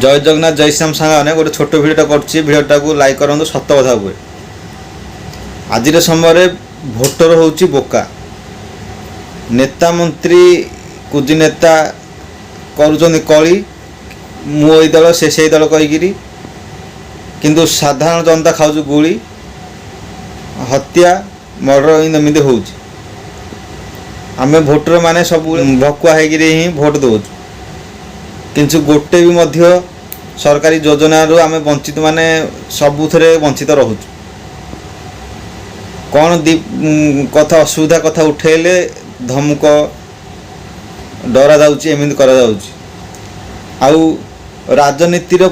ଜୟ ଜଗନ୍ନାଥ, ଜୟ ଶ୍ରୀରାମ ସାଙ୍ଗମାନେ। ଗୋଟେ ଛୋଟ ଭିଡ଼ିଓଟା କରୁଛି, ଭିଡ଼ିଓଟାକୁ ଲାଇକ୍ କରନ୍ତୁ। ସତ କଥା ହୁଏ, ଆଜିର ସମୟରେ ଭୋଟର ହେଉଛି ବୋକା। ନେତା, ମନ୍ତ୍ରୀ, କୁଜି ନେତା କରୁଛନ୍ତି କଳି, ମୁଁ ଏଇ ଦଳ, ସେ ସେଇ ଦଳ କହିକିରି। କିନ୍ତୁ ସାଧାରଣ ଜନତା ଖାଉଛି ଗୁଳି, ହତ୍ୟା, ମର୍ଡର ଏମିତି ହେଉଛି। ଆମେ ଭୋଟର ମାନେ ସବୁ ଭକୁଆ ହେଇକିରି ହିଁ ଭୋଟ ଦେଉଛୁ। କିନ୍ତୁ ଗୋଟେ ବି ମଧ୍ୟ ସରକାରୀ ଯୋଜନାରୁ ଆମେ ବଞ୍ଚିତ, ମାନେ ସବୁଥିରେ ବଞ୍ଚିତ ରହୁଛୁ। କ'ଣ ଦି କଥା ଅସୁବିଧା କଥା ଉଠେଇଲେ ଧମକ, ଡରା ଯାଉଛି, ଏମିତି କରାଯାଉଛି। ଆଉ ରାଜନୀତିର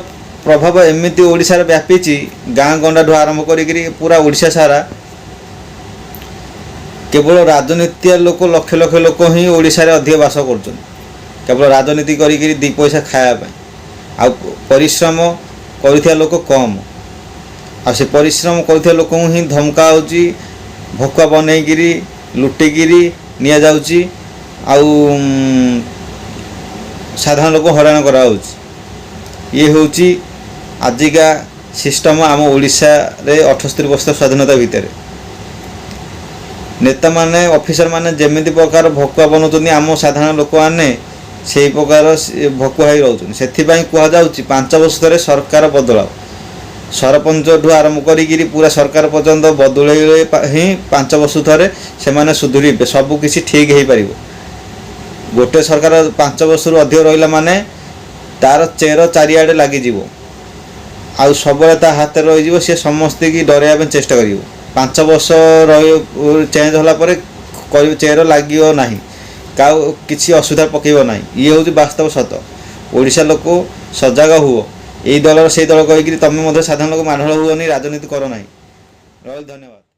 ପ୍ରଭାବ ଏମିତି ଓଡ଼ିଶାରେ ବ୍ୟାପିଛି, ଗାଁ ଗଣ୍ଡାଠୁ ଆରମ୍ଭ କରିକିରି ପୁରା ଓଡ଼ିଶା ସାରା। କେବଳ ରାଜନୀତିଆ ଲୋକ, ଲକ୍ଷ ଲକ୍ଷ ଲୋକ ହିଁ ଓଡ଼ିଶାରେ ଅଧିକ ବାସ କରୁଛନ୍ତି, କେବଳ ରାଜନୀତି କରିକିରି ଦୁଇ ପଇସା ଖାଇବା ପାଇଁ। ଆଉ ପରିଶ୍ରମ କରୁଥିବା ଲୋକ କମ୍। ଆଉ ସେ ପରିଶ୍ରମ କରୁଥିବା ଲୋକଙ୍କୁ ହିଁ ଧମକା ହେଉଛି, ଭକୁଆ ବନେଇକିରି ଲୁଟିକିରି ନିଆଯାଉଛି ଆଉ ସାଧାରଣ ଲୋକ ହଇରାଣ କରାହେଉଛି। ଇଏ ହେଉଛି ଆଜିକା ସିଷ୍ଟମ୍ ଆମ ଓଡ଼ିଶାରେ। 78 ବର୍ଷ ସ୍ୱାଧୀନତା ଭିତରେ ନେତାମାନେ, ଅଫିସରମାନେ ଯେମିତି ପ୍ରକାର ଭକୁଆ ବନାଉଛନ୍ତି, ଆମ ସାଧାରଣ ଲୋକମାନେ ସେଇ ପ୍ରକାର ଭକୁଆ ହେଇ ରହୁଛନ୍ତି। ସେଥିପାଇଁ କୁହାଯାଉଛି, 5 ବର୍ଷ ଥରେ ସରକାର ବଦଳାଅ। ସରପଞ୍ଚଠୁ ଆରମ୍ଭ କରିକିରି ପୁରା ସରକାର ପର୍ଯ୍ୟନ୍ତ ବଦଳେଇଲେ ହିଁ 5 ବର୍ଷ ଥରେ ସେମାନେ ସୁଧୁରିବେ, ସବୁ କିଛି ଠିକ୍ ହେଇପାରିବ। ଗୋଟେ ସରକାର 5 ବର୍ଷରୁ ଅଧିକ ରହିଲା ମାନେ ତାର ଚେର ଚାରିଆଡ଼େ ଲାଗିଯିବ ଆଉ ସବୁବେଳେ ତା ହାତରେ ରହିଯିବ। ସିଏ ସମସ୍ତଙ୍କୁ ଡରାଇବା ପାଇଁ ଚେଷ୍ଟା କରିବ। 5 ବର୍ଷ ରହି ଚେଞ୍ଜ ହେଲା ପରେ ଚେର ଲାଗିବ ନାହିଁ, କାଉ କିଛି ଅସୁବିଧା ପକାଇବ ନାହିଁ। ଇଏ ହେଉଛି ବାସ୍ତବ ସତ। ଓଡ଼ିଶା ଲୋକ ସଜାଗ ହୁଅ। ଏଇ ଦଳର ସେଇ ଦଳ କହିକିରି ତମେ ମଧ୍ୟ ସାଧାରଣ ଲୋକ ମାଡ଼ଗୋଳ ହୁଅନି, ରାଜନୀତି କର ନାହିଁ। ରହିଲି, ଧନ୍ୟବାଦ।